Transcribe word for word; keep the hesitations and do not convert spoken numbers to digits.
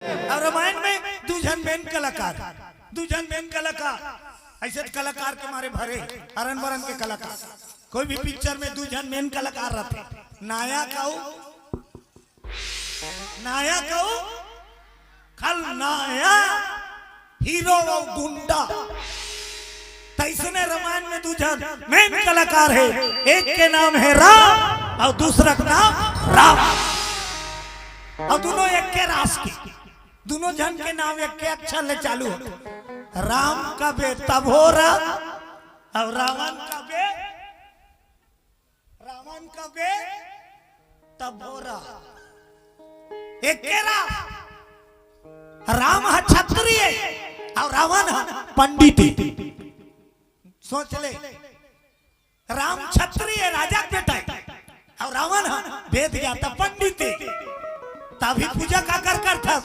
अउ रामायण में दू झन मेन कलाकार, दू झन मेन कलाकार, अइसे त कलाकार के मारे भरे, हरन बरन के कलाकार। कोई भी पिक्चर में दू झन मेन कलाकार रथे, नायक अउ, नायक अउ खलनायक, हीरो अउ गुंडा। तइसने रामायण में दू झन मेन कलाकार हे, एक के नाम हे राम अउ दूसरा के नाम रावण। अउ दूनों एक्के रास के, दूनों झन के नाम एक्के अक्षर ले चालू होथे। राम कबे तभोरा, अउ रावण कबे, रावण कबे तभोरा। एक्के राम, राम ह क्षत्रिय अउ रावण ह पंडित। सोच ले, राम क्षत्रिय राजा के बेटा हे, अउ रावण ह वेद ज्ञाता पंडित हे। त अभी पूजा काकर करथस?